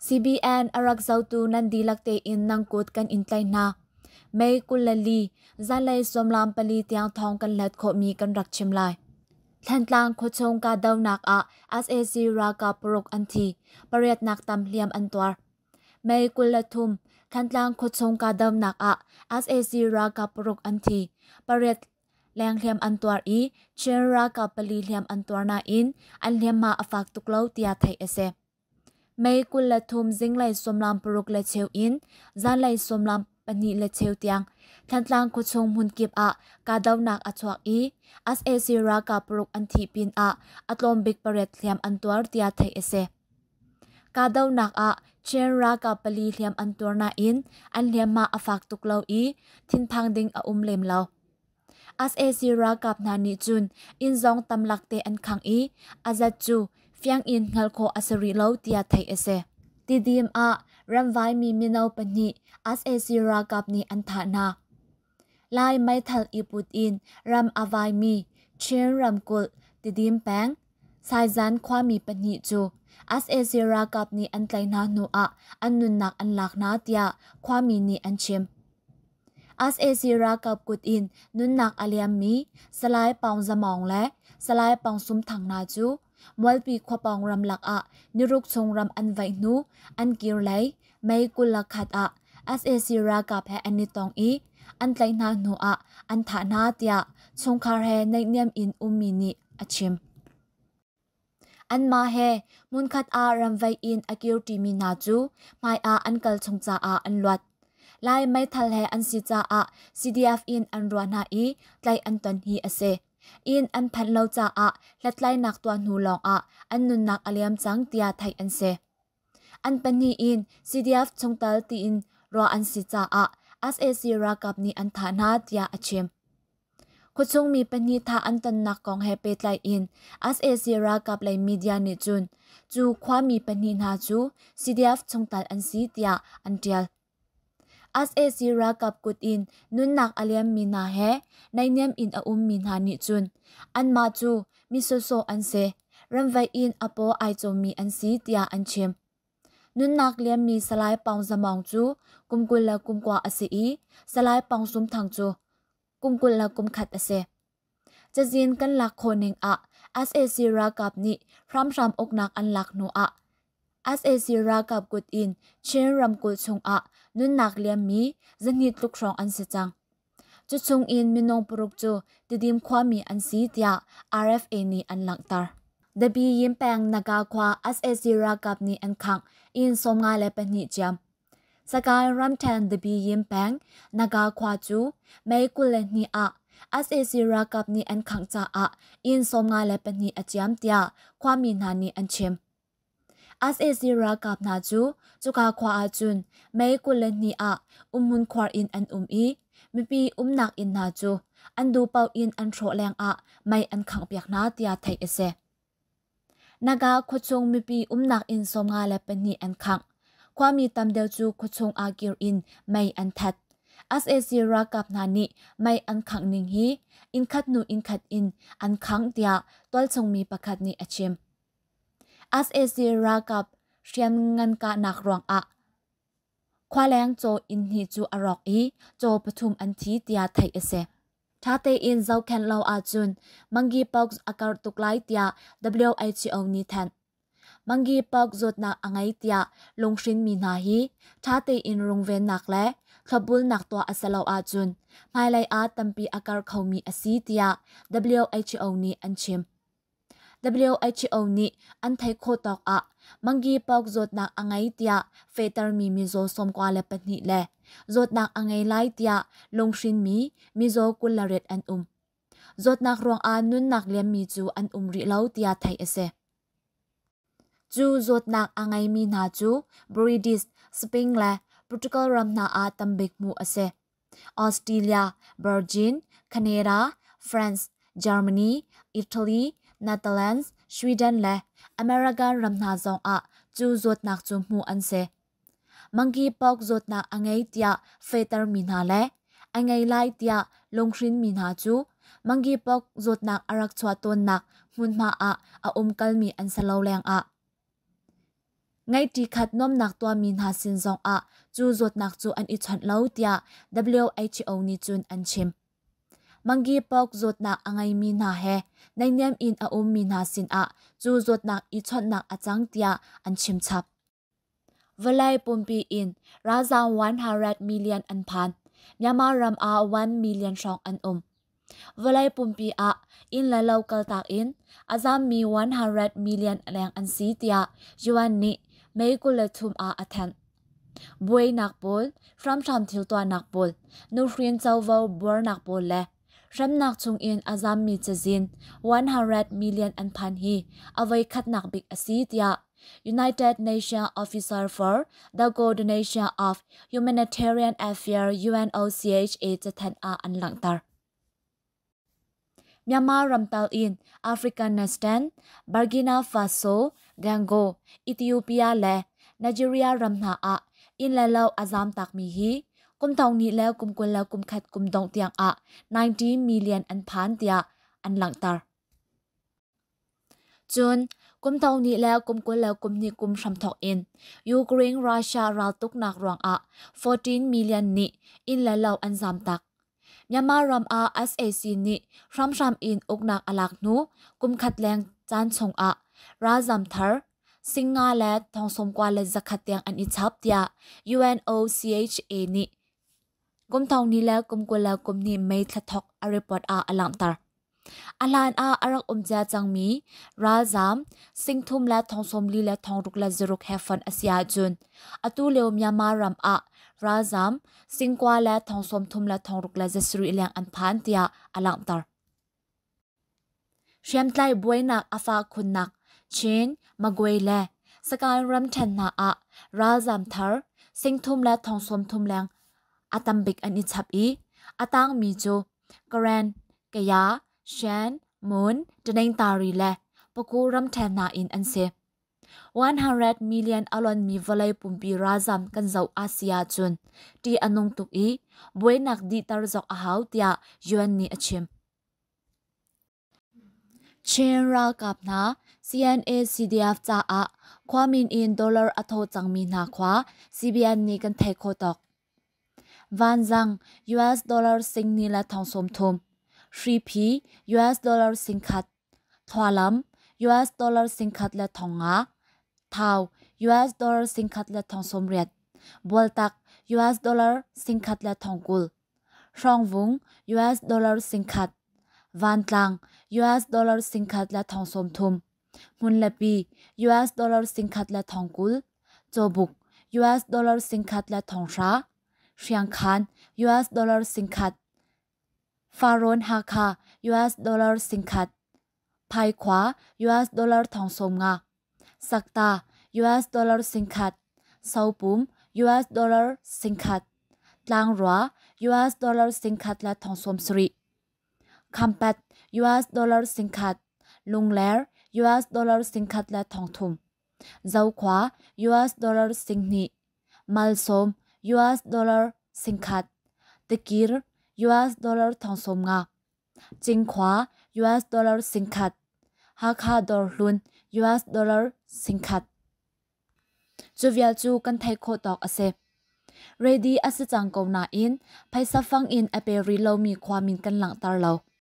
CBN a rak zotu nan dihlak tein nan kut kan in tlaih hna. May 24, zanlei sawmlam pali tiang thawng kan hlat khawhmi kan rak chim lai. Thantlang khuachung kahdohnak ah sac ralkap paruk an thi, pariatnak tam hliam an tuar. May 23, Thantlang khuachung kahdohnak ah sac ralkap paruk an thi, pariat leng hliam an tuar i Chin ralkap pali hliam an tuar nain an hliamhma a fak tuk lo tiah theih a si. May 23 zinglei sawmlam paruk le cheu in zanlei sawmlam pahnih le cheu tiang Thantlang khuachung hmunkip ah kahdohnak a chuak i sac ralkap paruk an thih pinah a tlawm bik pariat hliam an tuar tiah theih a si. Kahdohnak ah Chin ralkap pali hliam an tuar nain an hliamhma a fak tuk lo i thinphang ding a um lem lo. Sac ralkap hna nih cun inn zong tamlak te an khangh i a zat cu fiang in hngalh khawh a si rih lo tiah theih a si. Tidim ah ramvaimi mino pahnih sac ralkap nih an thah hna. Lai meithal i put in ram a vaimi Chin ramkulh Tidim peng Saizan khuami pahnih cu sac ralkap nih an tlaih hna hnu ah an nunnak an lak hna tiah khuami nih an chim. Sac ralkap kut in nunnak a liammi Salai Paung Za Maung le Salai Paung Sum Thang hna cu Mualpi khuapawng ramlak ah niruk chung ram an vaih hnu an kir lei May 21 ah sac ralkap he an i tong i an tlaih hna hnu ah an thah hna tiah chungkhar he naihniam in ummi nih a chim. Anmah he hmunkhat ah ramvaih in a kirṭimi hna cu hmaiah an kal chung caah an luat. Lai meithal he an si caah CDF in an ruah hna i tlaih an ton hi a si. Inn an phanh lo caah hlathlainak tuah hnu lawngah an nunnak a liam cang tiah theih an si. An pahnih in CDF chungtel tiin ruah an si caah sac ralkap nih an thah hna tiah a chim. Khuachung mi pahnih thah an tonnak kong he pehtlai in sac ralkap lei media nih cun cu khuami pahnih hna cu CDF chungtel an si tiah an ṭial. Sac ralkap kut in nunnak a liammi hna he naihniam in a ummi hna nih cun anmah cu mi sawsawh an si, ramvaih in a paw ai cawmmi an si tiah an chim. Nunnak liammi Salai Paung Za Maung cu kum 29 a si i Salai Paung Sum Thang cu kum 21 a si. Cazin kan lak khawh ning ah sac ralkap nih hramhram uknak an lak hnu ah sac ralkap kut in Chin ramkulh chungah nunnak liammi zahnih tluk hrawng an si cang. Cu chung in minung paruk cu Tidim khuami an si tiah RFA nih an langhter. Dabi Yin peng Naga khua sac ralkap nih an khangh inn 52 ciam. Sagaing ramṭhen Dabi Yin peng Naga khua cu May 22 ah sac ralkap nih an khangh caah inn 52 a ciam tiah khuami hna nih an chim. Sac ralkap hna cu cuka khua ah cun May 22 ah umhmun khuar in an um i mipi umnak inn hna cu an duh paoh in an hrawh lengah mei an khanghpiak hna tiah theih a si. Naga khuachung mipi umnak inn 54 an khangh. Khuami tam deuh cu khuachung ah kir in mei an that. Sac ralkap hna nih mei an khangh ning hi innkhat hnu innkhat in an khangh tiah tualchung mi pakhat nih a chim. Sac ralkap hriamngan kahnak ruangah khualeng caw inn hnih cu a rawk i caw pathum an thi tiah theih a si. Ṭha tein zohkhenh lo ahcun monkeypox a karh tuk lai tiah WHO nih thanh. Monkeypox zawtnak a ngei tiah lunghrinmi hna hi ṭha tein rungvennak le thlopbulnak tuah a si lo ahcun hmailei ah tampi a karh khomi a si tiah WHO nih an chim. WHO nih an theih khawh tawk ah monkeypox zawtnak a ngei tiah fehtermi mizaw 94 le zawtnak a ngei lai tiah lunghrinmi mizaw 28 an um. Zawtnak ruangah nunnak liammi cu an um rih lo tiah theih a si. Cu zawtnak a ngeimi hna cu British, Spain le Portugal ram hna ah tambik hmuh a si. Australia, Belgium, Canada, France, Germany, Italy, Netherlands, Sweden le American ram hna zong ah cu zawtnak cu hmuh an si. Monkeypox zawtnak a ngei tiah fehtermi hna le a ngei lai tiah lunghrinmi hna cu monkeypox zawtnak a rak chuah tawnnak hmunhma ah a umkalmi an si lo lengah. Ngeihṭi khat nuamhnak tuahmi hna sin zongah cu zawtnak cu an i chawnh lo tiah WHO nih cun an chim. Monkeypox zawtnak a ngeimi hna he naihniam in a ummi hna sinah cu zawtnak i chawnhnak a cang tiah an chim chap. Vawlei pumpi in ralzaam 100 million an phan. Myanmar ram ah 1 million hrawng an um. Vawlei pumpi ah inn le lo kaltak in a zammi 100 million leng an si tiah UN nih May 23 ah a thanh. Buainak pawl, hramhram thil tuahnak pawl, nuhrin covo buarnak pawl le hremnak chungin a zammi cazin 100 million an phan hi a voikhatnak bik a si tiah United Nations Officer for the Coordination of Humanitarian Affairs UNOCHA cathanh ah an langhter. Myanmar ramtal in Afghanistan, Burkina Faso, Congo, Ethiopia le Nigeria ram hna ah inn le lo a zaam takmi hi kum thong hnih le kum 20 le kum khat kum dongh tiang ah 90 million an phan tiah an langhter. Cun kum thong hnih le kum 20 le kum hnih kum hramthawk in Ukraine-Russia raltuknak ruangah 14 million nih inn le lo an zaamtak. Myanmar ram ah sac nih hramhram in uknak a lak hnu kum khat leng caan chungah ralzam thar singa le thong sawmkua le zakhat tiang an i chap tiah UNOCHA nih kum thong ni le kum 20 le kum hnih May thla thawk a report ah a langhter. A hlan ah a rak um cia cangmi ralzaam singthum le thong sawmli le thongruk le zaruk he fonh a si ahcun atu lio Myanmar ram ah ralzaam singkua le thong sawmthum le thongruk le zasarih leng an phan tiah a langhter. Hriamtlai buainak a fah khunnak Chin, Magway le Sagaing ramṭhen hna ah ralzaam thar singthum le thong sawmthum leng a tambik an i chap i a tangmi cu Karen, Kaya, Shan, Mon, Tanengtari le Paku ramṭhen hna in an si. 100 million a lonmi vawlei pumpi ralzam kan zoh a si ahcun ṭih a nung tuk i buainak dihter zok a hau tiah UN nih a chim. Chin ralkap hna CNA CDF caah khuamin in dollar a tho cangmi hna khua CBN nih kan theih khawh tawk. Vanzang US dollar sing ni le thong sawm thum, Hriphi US dollar sing khat, Thlualam US dollar sing khat le thong nga, Thau US dollar sing khat le thong sawm riat, Bualtak US dollar sing khat le thong 20, Hrawngvung US dollar sing khat, Vantlang US dollar sing khat le thong sawm thum, Hmunlepi US dollar sing khat le thong 20, Cawbuk US dollar sing khat le thong hra, Hriangkhan US dollar sing khat, Farrawn Hakha US dollar sing khat, Phaikhua US dollar thong sawm nga, Sakta US dollar sing khat, Sopum US dollar sing khat, Tlangrua US dollar sing khat le thong sawm sarih. Khampat US dollar sing khat, Lungler US dollar sing khat le thong thum. Zokhua US dollar sing hnih, Malsawm US dollar sing khat, Tikir US dollar thong sawm nga, Cinkhua US dollar sing khat, Hakha Dawrhlun US dollar sing khat. Cu vial cu kan theih khawh tawk a si. Ready a si cang ko nain phaisa fang in a pe rih lomi khua min kan langhter lo.